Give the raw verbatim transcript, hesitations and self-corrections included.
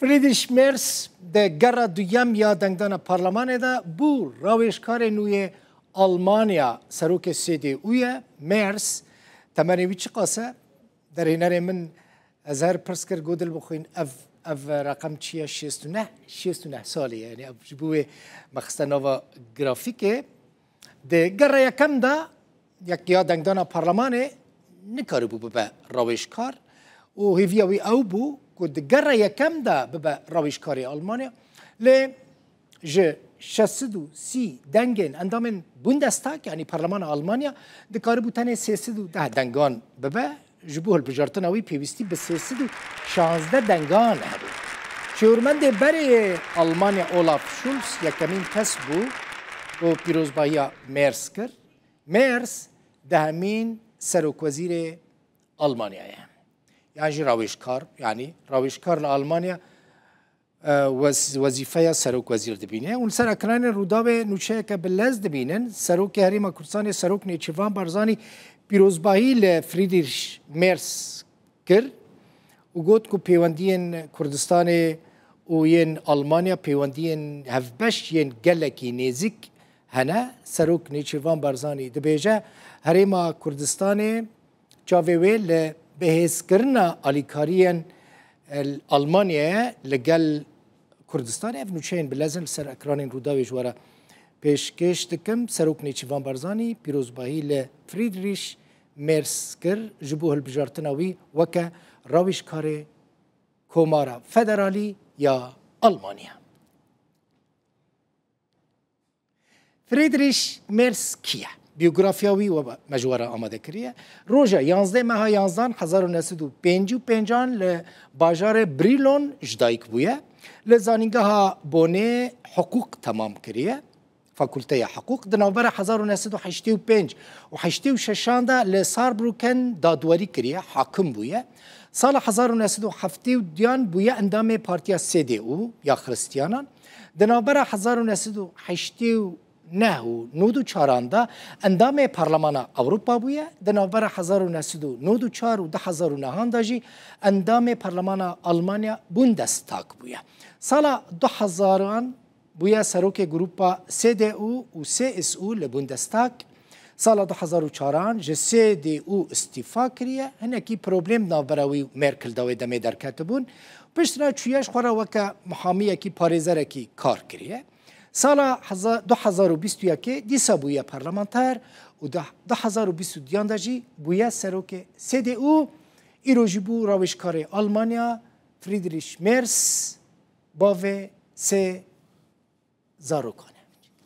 Friedrich Merz di gera duyem ya dengdana parlemanê de bû rawêjkarê nû yê Almanya, serokê C D U ye. Merz temenê wî çiqas e? Derhênerê min, ez her pirs kir, got, dil bixwîn, ev, ev reqem çi ye? Şêst û neh, şêst û neh salî ye. Yanî ev ji bo wê me xiste nava grafîkê. Di gera yekem de yek ya dengdana parlemanê nikaribû bibe rawêjkar û hêviya wî ew bû ku di gera yekem de bibe rawêjkarê Almanya. Lê ji şeş sed û sî dengên endamên Bundestag, yanî parlemana Almanya, dikaribû tenê sê sed û deh dengan bibe. Ji bo hilbijartina wî pêwîstî bi sê sed û şazdeh dengan hebû. Şêwirmendê berê yê Almanya Olaf Scholz yekemîn kes bû ku pîrozbahiya Merz kir. Merz dehemîn serokwezîrê Almanya ye. Yan jî rawêjkar, yanî rawêjkar li Almanya, e, wez-, wezîfeya serok wezîr dibîne. Hûn li ser ekranên Rûdawê nûçeyeke bi lez dibînin. Serokê Herêma Kurdistanê, Serok Nêçîrvan Barzanî pîrozbahî li Friedrich Merz kir û got ku pêwendiyên Kurdistanê û yên Almanya pêwendiyên hevbeş yên gelekî nêzik hene. Serok Nêçîrvan Barzanî dibêje, Herêma Kurdistanê çavê wê li bihêzkirina alîkariyên, e, Almanyayê li gel Kurdistanê. Ev nûçeyên bi lez in, li ser ekranên Rûdawê ji we re pêşkêş dikim. Serok Nêçîrvan Barzanî pîrozbahî li Friedrich Merz kir ji bo hilbijartina wî weke rawêjkarê Komara Federalî ya Almanya. Friedrich Merz kî ye? Biyografiya wî we me ji we re amade kiriye. Roja yanzdeh meha yanzdan hezar û neh sed û pêncî û pêncan li bajarê Brilon ji dayik bûye. Li zanîngeha Bonê hiqûq temam kiriye. Fakulteya Hiqûq. Di navbera hezar û neh sed û heştê û pênc û heştê û şeşan de li Saarbrücken dadwerî kiriye, hakim bûye. Sala hezar û neh sed û heftê û duyan bûye endamê Partiya C D U ya Xristiyanan. Di navbera hezar û neh sed û heştê û neh û nod û çaran de endamê Parlemana Ewropa bûye. Di navbera hezar û neh sed û nod û çar û du hezar û nehan de jî endamê Parlemana Almanya Bundestag bûye. Sala du hezaran bûye serokê grûpa C D U û C S U li Bundestag. Sala du hezar û çaran ji C D U îstîfa kiriye. Hinekî problem navbera wî û Merkel de wê demê derketibûn. Piştre çûye ji xwe re weke muhamiyekî, parêzerekî kar kiriye. Sala heza-, du hezar û bîst û yekê dîsa bûye parlamenter û di du hezar û bîst û duyan de jî bûye serokê C D U. Îro jî bû rawêjkarê Almanya, Friedrich Merz, bavê sê zarokan e.